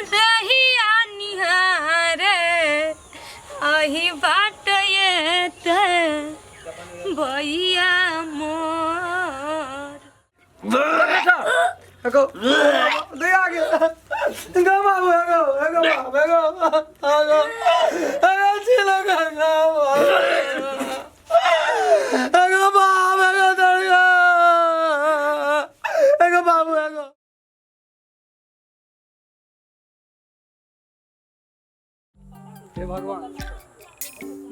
रहिया निहारे अही बाट एते भैया मोर। एगो दे आगे गो बाबू, एगो एगो बाबू, एगो एगो एगो छिलो गो एगो बाबू, एगो दड़िया एगो बाबू एगो। हे भगवान,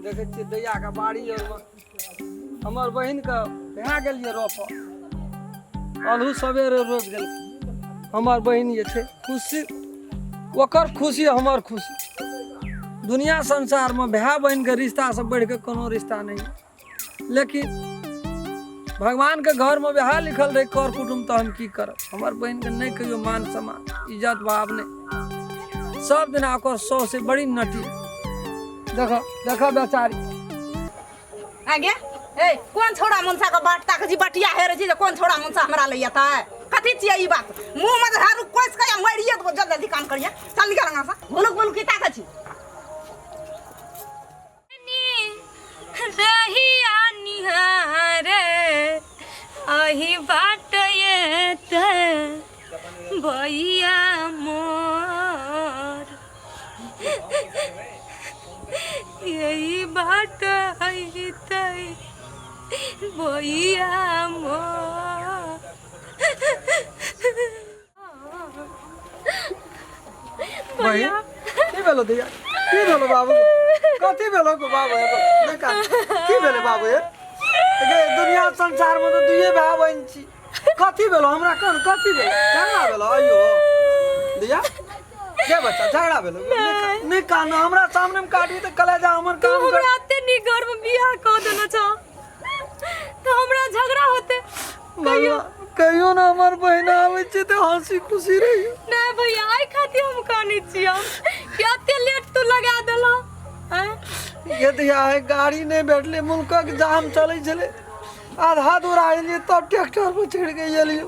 देखै छियै दैयाके बाड़ी आरमे हमर बहिनके भए गेलियै रोपऽ, अलहू सवेरे रोपि देलकै। हमर बहिन जे छै खुशी, ओकर खुशी हमर खुशी। दुनिया संसारमे भाय बहिनके रिश्तासँ बढ़िकऽ कोनो रिश्ता नहि। लेकिन भगवानके घरमे वएह लिखल रहै कर कुटुम्ब, तऽ हम की करब? हमर बहिनके नहि कहियो मान सम्मान इज्जत भाव नहि, सब दिना ओकर साउस बड़ी नटी। देख देख बेचारी। आगे ए कोन छोड़ा मनसा के बाट ताक जी बटिया हेरे छी जे कोन छोड़ा मनसा हमरा लैया त कथी छियै ई बात? मुंह में झाड़ू कोस के मारिए देबो। जल्दी जल्दी काम करिए, चल निकल अंगा से। भुलुक भुलुक की ताक छी? रहिया निहारे अही बाट एते भैया मोर, यही बाट अइतै भैया मोर। बहिन, की भेलो दैया? की भेलो बाबू? कथी भेलो गो बाबू? एगो नहि कान। की भेलै बाबू? हे गे, दुनिया संसार में तो दुइये भाय बहिन छी। कथी भेलो हमरा कन? कथी भेलो? झगड़ा भेलो? अयो दैया के बच्चा, झगड़ा भेलो? नहि कान, हमरा सामने में काटबी तऽ कलेजा हमर तू काम कर। हमरा एते नीक घर में बियाह कऽ देने छ तऽ हमरा झगड़ा होते? कहियो कहियो ना हमर बहिन आबै छै तऽ हंसी खुशी रही। नहीं भैया, आई खातिर हम कानै छियै कि एते लेट तू लगा देला आँय? ये दैया है, गाड़ी नहि भेटलै, मुल्कक जाम चलै छलै, आधा दूर आइलियै तब ट्रैक्टर पर चढ़ि के एलियै।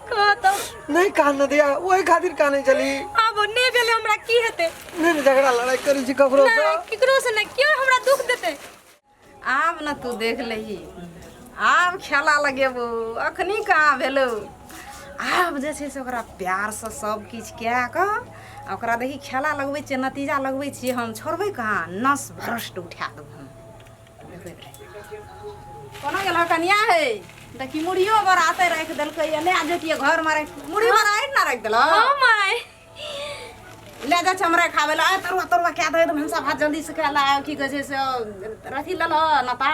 कह तब। नहि कान दैया, ओहि खातिर कानै छली। आब नहि भेलै, हमरा की हेतै? नहि ने झगड़ा लड़ाइ करै छी ककरो से। नहि, केकरो से नहि। क्यों हमरा दुख देतै? आब ने तू देख लही, आब खेला लगेबो। अखनी कहाँ भेलौ? आब जे छै से ओकरा प्यारसँ सब किछु कए कऽ आ ओकरा देखी खेला लगबै छियै, नतीजा लगबै छियै। हम छोड़बै कहाँ? नस भ्रष्ट उठा देबो हम। देखैत रही कोना गेल कनिया। हे देखी, मुड़ियो बराते राखि देलकै। ले जैतियै घरमे राखि, मुड़ी बराइत ना राखि देलक। हाँ माय। ले जा चमरा खावे ला। तरुआ तरुआ क्या दे, भनसा भात जल्दी से खा ला। की कहै छै से अथी ले लह नता।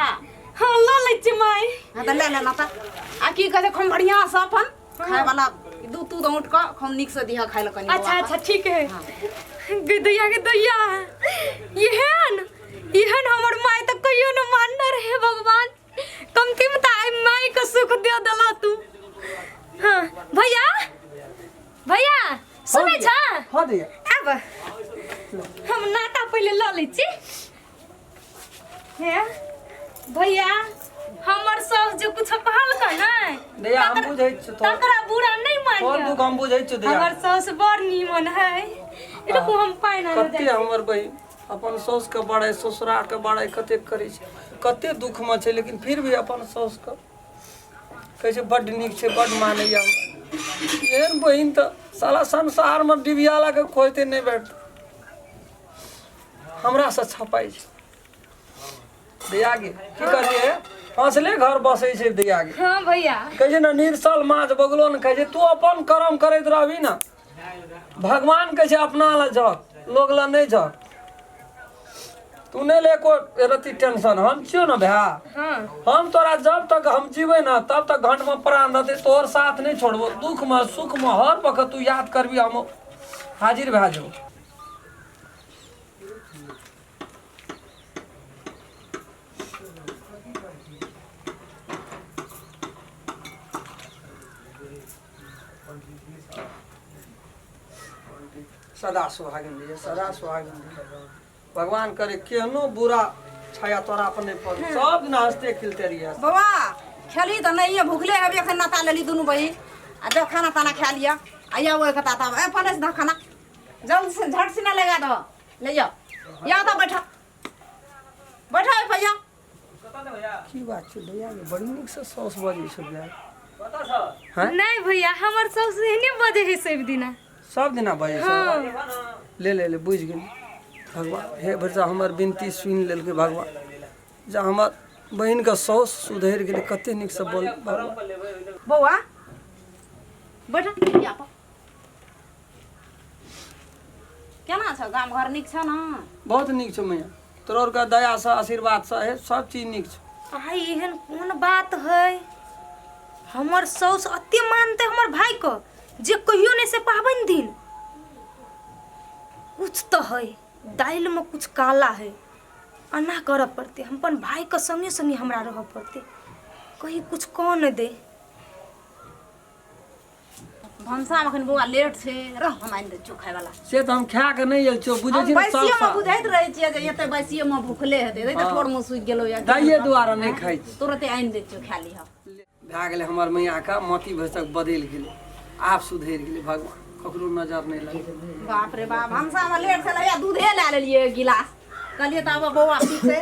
हाँ, लऽ लै छी माय। हाँ तऽ ले ले नता। आ की कहै छै, खूब बढ़िया से अपन खाय वाला दूध तूध औंट कऽ खूब नीक से दिह खाय ला कनि। अच्छा अच्छा, ठीक है। गे दैया, गे दैया, एहन एहन हमर माय तऽ कहियो न मानने रहे। भगवान, कमती में तऽ आइ माय के सुख दे देला तू। हाँ भैया, भैया, सुनै छ? हाँ दैया। आब हम नाता पहिले लऽ लै छी। हे भैया, हमर सास जे कुछ कहलकै ने दैया, हम बुझै छियौ तोहर। तकरा बुरा नहीं तोहर मानियो। दुख हम बुझै छियौ दैया। हमर सास बड़ नीमन है। रुकू, हम पानि आनऽ कते जाइ छी। हमर बहिन अपन साउसके बड़ाइ, ससुराके बड़ाइ कते करै छै, कते दुखमे छै, लेकिन फिर भी अपन साउसके कहै छै बड्ड नीक छै, बड्ड मानैया हमरा। एहन बहिन तऽ साला संसारमे डिबिया लऽ कऽ खोजतै नहि भेटतै। हमरासँ छपाइ छै दैया गे। की कहलियै? हँसले घर बसै छै दैया गे। हाँ भैया। कहै छै ने, निरसल माछ बगलो ने कहै छै। तू अपन कर्म करैत रहबी ने, भगवान कहै छै अपना लए झक, लोग लए नहि झक। तू नहि ले एको रत्ती टेंशन, हम छियौ ने भाय। हम तोरा जब तक हम जीबै ने, तब तक घंट में प्राण रहतै, तोहर साथ नहि छोड़बो। दुख में सुख में हर वक्त तू याद करबी, हम हाजिर भए जेबो। सदा सुहागिन रहिए, सदा सुहागिन रहिए। भगवान करे केहनो बुरा छाया तोरा पर नहीं पड़े, सब दिन हंसते खिलते रहिए। बौआ, खेली तऽ नहिए, भुखले हेबी। एखन नाता लेली दुनू बहिन। आ जब खाना ताना खा लिअ आ या ओहि कता तब ए पने से खाना जल्दी से। से झट से ना लगा दो ले जाओ या तो बैठा बैठा भैया। की बात छै भैया गे, बड़ी नीकसँ साउस बजै छै भैया। हैं? नहीं भैया, हमर साउस एहने बजे है सब दिना। सब दिना बजै छै? ले ले ले, बुझि गेली। भगवान हे भरसा हमर विनती सुनि लेलकै भगवान, जे हमर बहिनके साउस सुधरि गेलै, कते नीकसँ बोल भगवान। बौआ बैठ या पर। केना छौ गाम घर, नीक छौ ने? बहुत नीक छौ मैया, तोरा आओरके दयासँ आशीर्वादसँ हे सब चीज नीक छौ। आइ एहन कोन बात है, हमर साउस अते मानते हमर भाई को जे कहियो नहीं से पाबनि दिन। कुछ तो है दालि में कुछ काला है, एना करऽ पड़तै, हम अपन भाई के संगे संगे हमरा रहऽ पड़तै, कहीं कुछ कह नहि दे। भनसामे अखन बौआ लेट छै, रह हम आनि दै छियौ खायवला। से तऽ हम खा कऽ नहि आयल छियौ, बुझै हम छी ने। बैसिए सब मे बुझैत रहै छियै जे एते बैसिए मे भूखले हेतै, तऽ ठोर मुँह सुखि गेलौ या दाइए दुआरे नहि खाइ छी। तुरते आनि दै छियौ, खा लिहऽ। भए गेलै, हमर मैयाके मति भसक बदलि गेलै, आब सुधरि गेलै भगवान, ककरो नजर नहि लगै। बाप रे बाप, भनसामे लेट छलै, हैया दूधे लए लेलियै एक गिलास, कहलियै तऽ आब बौआ पीतै,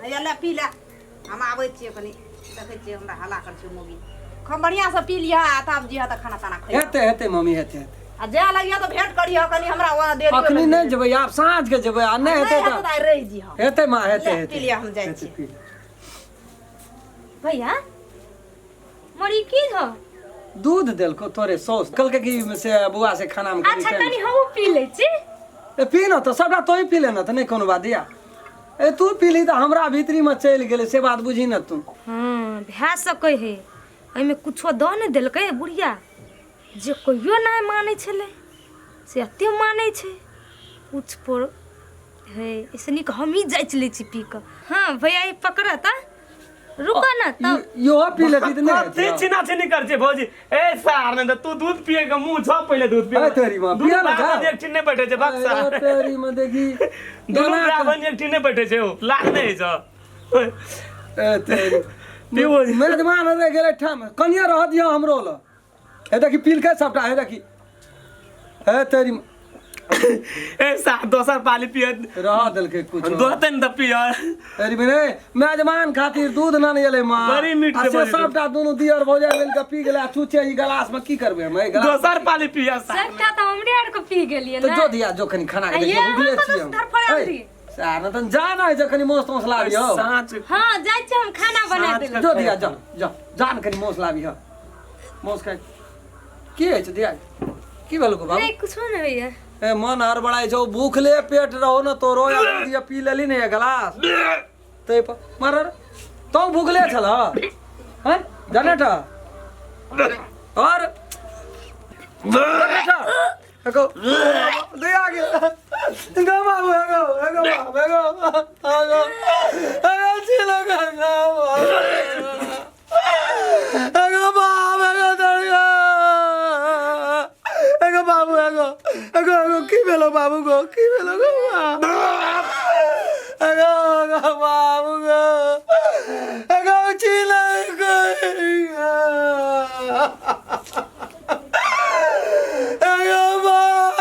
हैया ले पी ले, हम आबै छियै कनि देखै छियै, हमरा हल्ला करै छियै मौगी। खूब बढ़िआँसँ पी लिहऽ आ तब जिहऽ तऽ खाना ताना खइहऽ। हेतै हेतै मम्मी, हेतै हेतै। आ जाय लगिहऽ तऽ भेंट करिहऽ कनि हमरा, ओना देरियो अखनी लागि नहि जेतै। जेबै, आब साँझ के जेबै आ नहि नहि हेतै हेतै तऽ तऽ आइ रहि जिहऽ। हेतै माँ, हेतै ले, हेतै। पी लिअ, हम जाइ हेतै, छियै। पी ले। भैया मरी की ह? दूध देलको तोरे सौस, कहलकै कि से बौआ से खाना में कनि अच्छा टाइम। कनि हमहूँ पी लै छी। ए पी न तऽ, सबटा तोही पी ले न तऽ, नहि कोनो बात दिया। ए तू पीली तऽ हमरा भीतरी में चलि गेलै, से बात बुझी न तू। हँ भए सकै है, एहिमे कुछो दऽ नहि देलकै बुढ़िया, जे कहियो नहि मानै छलै से एते मानै छै, कुछ पर है। एहिसँ नीक हमही जाँचि लै छी पी कऽ। हँ भैया ई पकड़ऽ तऽ, रुको ना तब। इहो पी लेती तऽ नहि कथी हेतै। छिना छिनी कर छे भौजी? ए सार ने तऽ तू दूध पिए के मुंह छ, पहिले दूध पिए। ए तेरी माँ, दुनू पिया ना ब्राह्मण जा। एक ठीन नहि बैठे छै बक्सा। अरे तेरी में देखी दुनू एना ब्राह्मण एक ठीन नहि बैठे छै, ओ लाग नहि छै। ए तेरी पीबो। मेजबान रहि गेलै ठाम, कनिया रह दियौ हमरो लग। हे देखी पीलकै सबटा, हे देखी, हे तेरी ए सार दोसर पाली पिए रह देलकै कुछ दोहते ने तऽ पिए। अरे मेरे मेजबान खातिर दूध ना एलै माँ, बड़ी मीठ आ से से बड़ी। सबटा दुनू दियर भौजाइ मिल कऽ पी गेलै आ छुछे ई गिलास में की करबै हम एहि गिलास? दोसर पाली पिए सार। सबटा तऽ हमरे आरके पी गेलियै तऽ ने। जो दिया जो, कनि खाना के आ देखियौ, ये भुखले हम छियै कतऽ धड़फड़ायल हम। रहियै। सएह ने तहन जा ने, जे कनि मासु ताउस लाबियौ। साँच हँ जाइ छी हम खाना बना साँझ देबै। जो दिया जो, जो जान कनि मासु लाबिह, मासु खाइ की होइ छै दिया? की भेल गो बाबू? नहीं कुछो नहीं भैया। ए मन हड़बड़ाइ छौ, भूखले पेट रहो न तोरो, या दूध या पी लेली ने एक गिलास तै पर मार। तौ भूखले छल हैं जनरेटर और जनरेटर एगो दया गेल गो बाबू, एगो एगो बाबू, एगो एगो एगो छिलो गो एगो बाप, एगो दरिया एगो बाबू, एगो एगो एगो की भेलो बाबू गो, की भेलो गो बाप? एगो एगो बाबू गो, एगो छिलो गो, एगो बाप,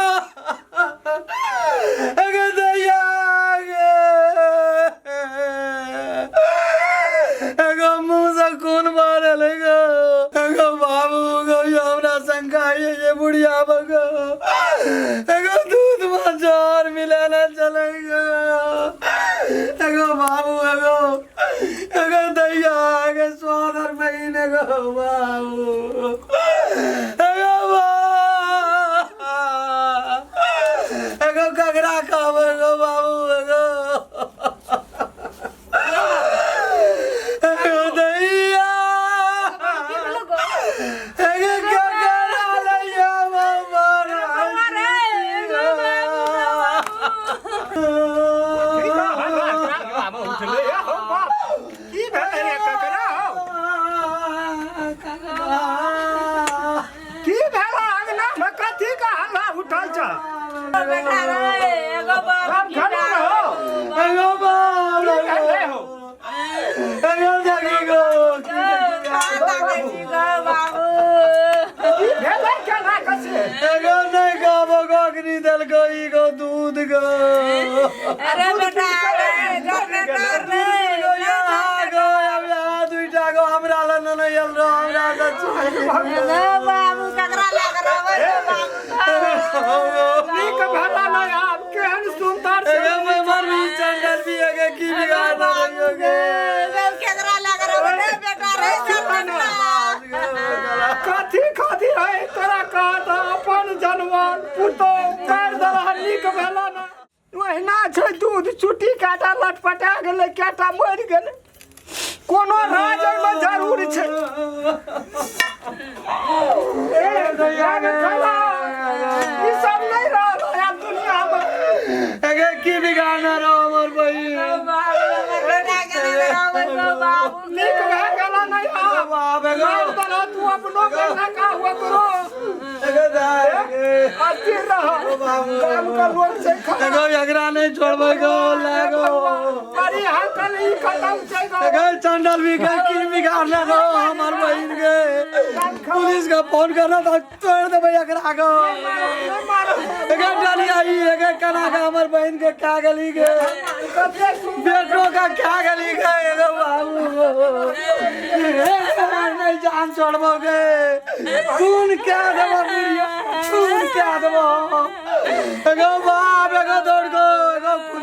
एगो दैया गे, एगो मुँहसँ खून भरल गो, एगो बाबू गो, ई हमरा शंका ये जे बुढ़िया गो, एगो दूध में जहर मिलाना चले गो, एगो बाबू, एगो एगो दैया, एगो सोदर बहिन, एगो बाबू, एगो बाबू, एगो ककरा कहबै गो बाबू, एगो एगो दैया, एगो ककरा लैया बाबा। की भेलै रे ककरा हौ? की भेल अंगना में, कथी का हल्ला उठल छ? बैठा रहे एगो बाप। सब घरे रहो। एगो बाबू, की भेलै हौ? एगो जगी गो। बाबू की भेलै केना कसे? एगो नहि कहबो गो। अग्नि देलको ई गो दूध गो। अरे बेटा रे, डर रे, डर रे। गो यहाँ गो अब यहाँ दुईटा गो हमरा ल न आयल रह हमरा त रे बाबू ककरा लग रहो रे बाबू। नीक भेला नहि आब केहन सुन्दर से। एगे मैं मर भी चंडल भी एगे की बिगाड़ रहियो गे। रे ककरा लग रहो रे बेटा रे चल बेटा। कथी कथी है तोरा कहत अपन जनमल पुतोह मारि देलह नीक भेला ना। ओहिना छै दूध चुटी काटा लटपटा गेलै केटा मरि गेलै कोनो राज एहिमे जरूर छै। ए दैया के खेला ई सब नहि रहल आब दुनियामे। एगे की बिगाड़ना रहो हमर बहिन। बाबू हमर बेटा के लग रहो बाबू। नीक भए गेला नहि आब। बाप एगो मारि देलह तू अपनो बेटा का हुआ तोरो। एगो दाय एगे अस्थिर रह गाम के लोग छै खराब। एगो एकरा नहीं छोड़बै गो लागो। अरे यहाँ कल ई खतम छै गो। एगे चंडल भी के की बिगाड़ना रहो हमर बहिन के। पुलिस के फोन करना तो तोड़ देबै एकरा गो। एगे डलिया ई एगे कना के हमर बहिन के क्या गली के बेटो का क्या गली के एगो बाबू नहीं जान छोड़बो गे। खून क्या देबो बुढ़िया खून क्या देबो एगो बाप एगो दौड़ गो एगो खून।